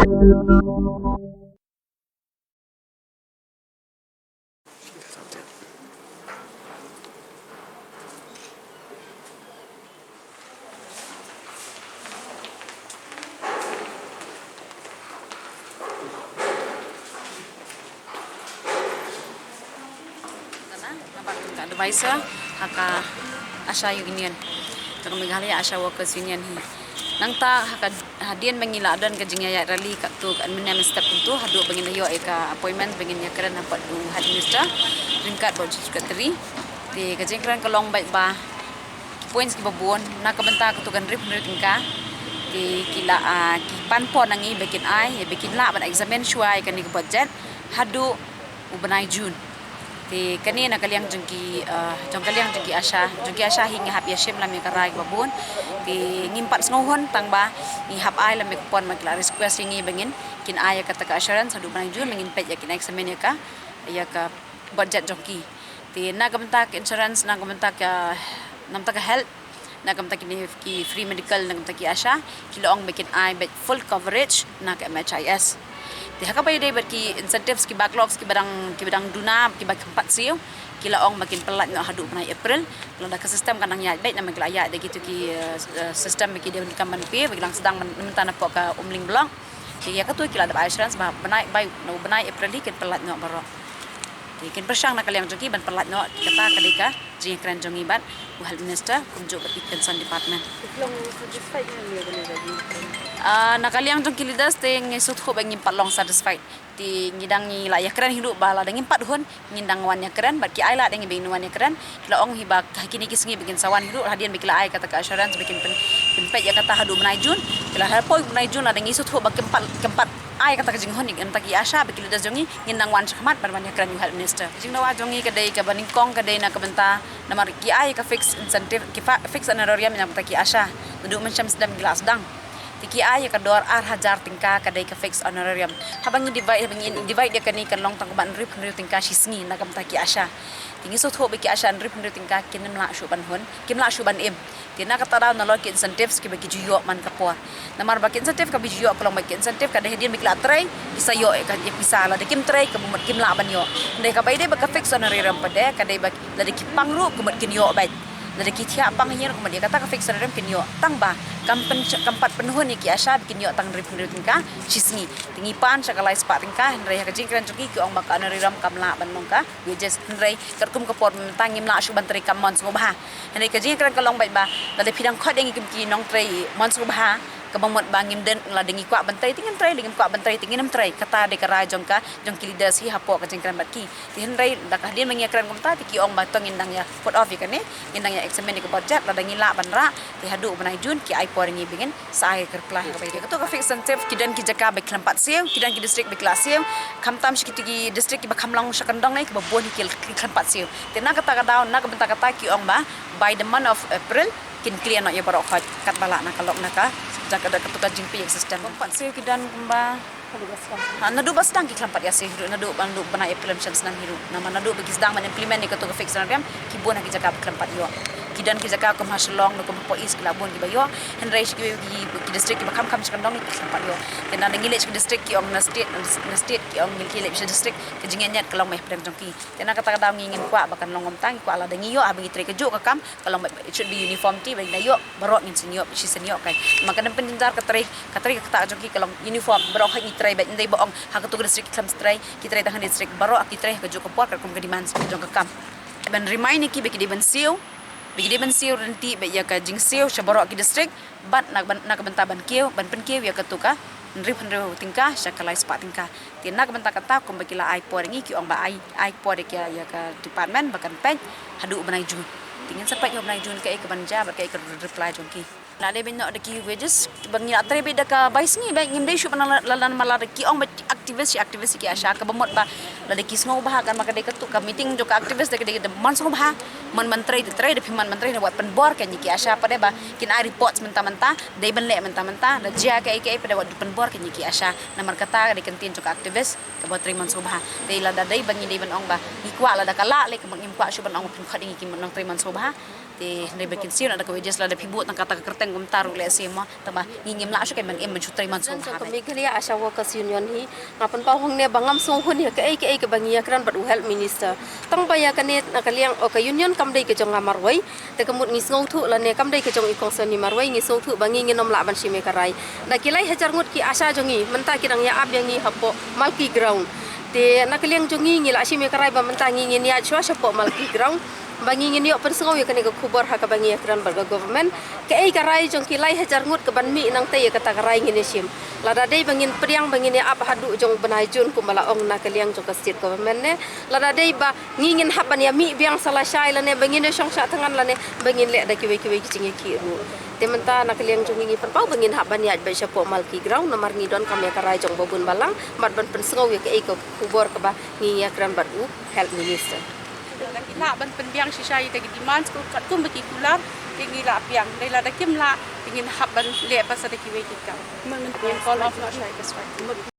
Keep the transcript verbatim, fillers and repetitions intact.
Advisor ha ka ASHA Union, ka Meghalaya ASHA Workers Union hi. Nangta ha ka hadien ba ngi la don ka jingïaid rally katto ka mynne mynstep kumto haduh ba ngin ïoh ïa ka appointment ba ngin ïakren ha pat u head minister ryngkat bad u chief secretary. Te ka jingkren ka long beit ba ki points kiba bun na ka bynta katto ka hynriew hynriew tyngka. Te ki la, ah, ki pan por na ngi ba kin ai, ba kin lah ban examine shuwa ïa kane ka budget haduh u bnai June. Te kane na ka liang jong ki, ah, jong ka liang jong ki ASHA, jong ki ASHA hi ngi hap ïashim lam ïa ka rai kaba bun. Te ngim pat sngewhun tang ba ngi hap ai lam ïa ka por, ma ki la request ïa ngi ba ngin, kin ai ïa kata ka assurance haduh u bnai June ba ngin peit ïa, kin examine ïa ka, ïa ka budget jong ki. Te na ka bynta ka insurance, na ka bynta ka, na ka bynta ka health, na ka bynta kine ki free medical, na ka bynta ki ASHA, ki la ong ba kin ai beit full coverage na ka MHIS. Te ha kaba ïadei bad ki incentives, ki backlogs kiba dang, kiba dang duna, kiba khlem pat siew, ki la ong ba kin pyllait noh haduh u bnai April. Lada ka system kan dang ïaid beit, namar ki la ïaid da kito ki, eh, eh, system ba ki dei ban, kan ban pay, ba ki dang sdang ban, mynta napoh ka Umling block. Te ïa kato ki la dep ai assurance ba bnai, bai, na u bnai April hi kin pyllait noh baroh. Te kin pyrshang na ka liang jong ki ban pyllait noh, kata ka dei ka jingkren jong ngi bad u health minister kumjuh bad ki concerned department. Ki long satisfied ne em ïa kane ka jingkren? Ah, na ka liang jong ki leaders te ngi sngewthuh ba ngim pat long satisfied. Te ngi dang, ngi la ïakren hi ruh ba lada ngim pat hun, ngin dang wan ïakren, bad ki ai lad ïa ngi ba ngin wan ïakren. Ki la ong hi ba ha kine ki sngi ba kin sa wan hi ruh, hadien ba ki la ai kata ka assurance ba kin pyn-, pynpeit ïa kata haduh u bnai June. Ki la, ha poi u bnai June lada ngi sngewthuh ba kim pat, kim pat ai kata ka jinghun ïa ki, ym, ta ki ASHA, ba ki leaders jong ngi, ngin dang wan shakhmat ban wan ïakren ïa u health minister. Ka jingdawa jong ngi ka dei kaba nyngkong, ka dei na ka bynta, namar ki ai ka fixed incentive, ki fa-, fixed honorarium na ka bynta ki ASHA. Naduh mynshem snem ki la sdang. Te ki ai ïa ka dor ar hajar tyngka, ka dei ka fixed honorarium. Haba ngi divide, haba ngi divide ïa kane, kan long tang kumba hynriew hynriew tyngka shi sngi na ka bynta ki ASHA. Te ngi sngewthuh ba ki ASHA hynriew hynriew tyngka kin ym lah shuh ban hun, kim lah shuh ban im. Te na kata ka daw nalor ki incentives kiba ki ju ïoh man ka por. Namar ba ki incentive kaba ju ïoh ka long ba ki incentive ka dei hadien ba ki la trei, ki sa ïoh ïa ka, ïa ka pisa, lada kim trei ka mut kim lah ban ïoh. Hynrei kaba ïadei bad ka fixed honorarium pat de, ka dei ba lada ki pang ruh ka mut kin ïoh beit. Lada ki thiah pang hi ruh ka mut ïa kata ka fixed honorarium kin ïoh. Tang ba kam pyn-, kam pat pynhun ïa ki ASHA ba kin ïoh tang hynriew hynriew tyngka shi sngi. Te ngi pan sha ka lai spah tyngka, hynrei ha ka jingkren jong ki, ki ong ba ka honorarium kam lah ban long ka wages, hynrei katkum ka por mynta ngim lah shuh ban trei kam mon sngewbha. Hynrei ka jingkren ka long beit ba lada phi dang khot ïa ngi kum ki nongtrei mon sngewbha, kaba mut ba ngim don, lada ngi kwah ban trei te ngin trei, lada ngim kwah ban trei te ngin ym trei. Kata dei ka rai jong ka, jong ki leaders hi hapoh ka jingkren bad ki. Te hynrei da ka hadien ba ngi ïakren kumta te ki ong ba to ngin dang ïa put off ïa kane, ngin dang ïa examine ïa ka budget, lada ngi lah ban rah te haduh u bnai June ki ai por ïa ngi ba ngin sa ai ka reply. Kaba ïadei kato ka fixed incentive, ki don ki jaka ba ki khlem pat siew, ki don ki district ba ki la siew. Khamtam shi kito ki district kiba kham long sha kyndong ne, kiba bun hi ki khlem pat siew. Te na kata ka daw, na ka bynta kata ki ong ba by the month of April kin clear noh ïa baroh khoit, katba lah na ka lok na ka jaka da kato ka jingpynïaid system. Khlem pat siew ki don kumba Ha, naduh ba sdang ki khlem pat ïa siew hi ruh, naduh ba, naduh ba na April snem hi ruh. Namar naduh ba ki sdang ban implement ïa kato ka fixed honorarium, ki bun ha ki jaka ba khlem pat ïoh. Ki don ki jaka kum ha Shillong, kum hapoh East ki la bun kiba ïoh. Hynrei shi ki, ki, ki district kiba kham kham sha kyndong ki khlem pat ïoh. Te na ngi leit sha ki district ki ong na state, na state ki ong ngi leit sha district, ka jingïaid ka long ba hapdeng jong ki. Te na kata ka daw ngi ngin kwah ba kan long kumta, ngi kwah lada ngi ïoh, haba ngi trei kajuh ka kam, ka long ba it should be uniformity, ba ngi da ïoh baroh ngin sa ïoh shisien ïoh kai. Ma ka nang pynjynjar ka trei, ka trei ka ktah jong ki ka long uniform, baroh ha ngi trei, ba ym dei ba ong ha kato ka district ki khlem trei, ki trei tang ha district, baroh ki trei ha kajuh ka por katkum ka demand jong ka kam. Ban remind ïa ki ba ki dei ban siew, ba ki dei ban siew ryntih bad ïa ka jingsiew sha baroh ki district, bad na, na ka bynta ban kiew, ban pynkiew ïa kato ka hynriew hynriew tyngka sha ka lai spah tyngka. Te na ka bynta kata kumba ki la ai por ïa ngi, ki ong ba ai, ai por ïa ka, ïa ka department ba kan peit haduh u bnai June. Te ngin sa peit ha u bnai June kaei ka ban jia bad kaei ka reply jong ki. La dei ban noh da ki wages, ba ngi la trei beit da ka bai sngi beit, ngim dei shuh ban la, la, la, la, la da ki ong ba activist, shi activist ki ASHA, kaba mut ba lada ki sngewbha kan, ma ka dei kato ka meeting jong ka activist da ka dei da mon sngewbha. Mon ban trei te trei, da phim mon ban trei, da wat pynbor kan ïa ki ASHA pat de ba kin ai reports mynta mynta, dei ban leh mynta mynta, da jia kaei kaei pat de wat pynbor kan ïa ki ASHA. Namar kata ka dei ka ktien jong ka activist kaba trei mon sngewbha. Te lada dei ba ngi dei ban ong ba ngi kwah, lada ka lah leh, ka mut ngim kwah shuh ban ong ba phin khot ïa ngi ki nongtrei mon sngewbha. Te hynrei ba kin siew na da ka wages lada phi buh tang kata ka kyrteng kumta ruh lehse mo, tangba ngi ngim lah shuh ban im ban shu trei mynshuwa. Ka Meghalaya ASHA Workers Union hi nga pynpaw hangne ba ngam sngewhun ïa kaei kaei kaba ngi ïakren bad u Health Minister. Tangba ïa kane na ka liang, o, ka union kam dei ka jong nga marwei. Te ka mut ngi sngewthuh lane kam dei ka jong i kong Sony marwei, ngi sngewthuh ba ngi ngin ym lah ban shim ïa ka rai. Da ki lai hajar ngut ki ASHA jong ngi mynta ki dang ïa ap ïa ngi hapoh Malki Ground. Te na ka liang jong ngi ngi la shim ïa ka rai ba mynta ngi ngin ïaid shuwa shapoh Malki Ground ba ngi ngin ïoh pynsngew ïa kane ka khubor ha kaba ngi ïakren bad ka government. Kaei ka rai jong ki lai hajar ngut kaban mih nangta, ïa kata ka rai ngin ïa shim. Lada dei ba ngin pdiang ba ngin ïa ap haduh jong u bnai June kumba la ong na ka liang jong ka state government ne, lada dei ba ngi ngin hap ban ïa mih biang sa lashai lane ba ngin ïa shong shah thngan lane ba ngin leh da kiwei kiwei ki jingïakhih ruh. Te mynta na ka liang jong ngi ngi pynpaw ba ngin hap ban ïaid beit shapoh Malki Ground namar ngi donkam ïa ka rai jong ba bun balang bad ban pynsngew ïa kaei ka khubor kaba ngi ïakren bad u Health Minister. Lada ki lah ban pynbiang shisha ïa kita ki demands katkum ba ki kular, te ngi lah biang. Dei lada kim lah, te ngin hap ban leh pat sa da kiwei ki kam. Ngin call off noh shuwa ïa ka strike.